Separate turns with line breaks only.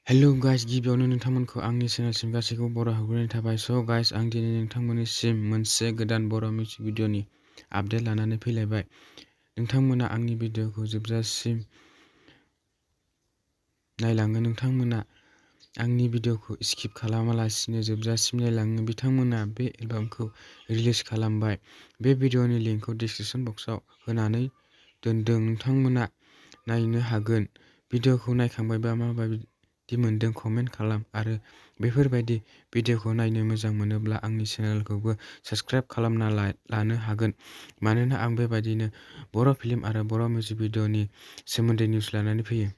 Hello guys, गिबियावनो नोंथांमोनखौ आंनि चेनेलसिम गासैखौबो बर' हाबग्रोनाय थाबाय। गाइस, आं दिनै नोंथांमोननिसिम मोनसे गोदान बर' मिउजिक भिडिअ'नि आपडेट लानानै फैलायबाय। नोंथांमोना आंनि भिडिअ'खौ जोबजासिम नायलाङो। नोंथांमोना आंनि भिडिअ'खौ स्किप खालामालासिनो जोबजासिम नायलाङो। बिथांमोना बे एलबामखौ रिलिज खालामबाय। बे भिडिअ'नि लिंकखौ डिसक्रिपशन बक्सआव होनानै दोनदों। नोंथांमोना नायनो हागोन। भिडिअ'खौ नायखांबायबा माबायदि मोनदों कमेन्ट खालाम आरो बेफोरबायदि भिडिअ'खौ नायनो मोजां मोनोब्ला आंनि चेनेलखौबो साबस्क्राइब खालामना लानो हागोन, मानोना आं बेबायदिनो बर' फिल्म आरो बर' मिउजिक भिडिअ'नि सोमोन्दै निउस लानानै फैयो।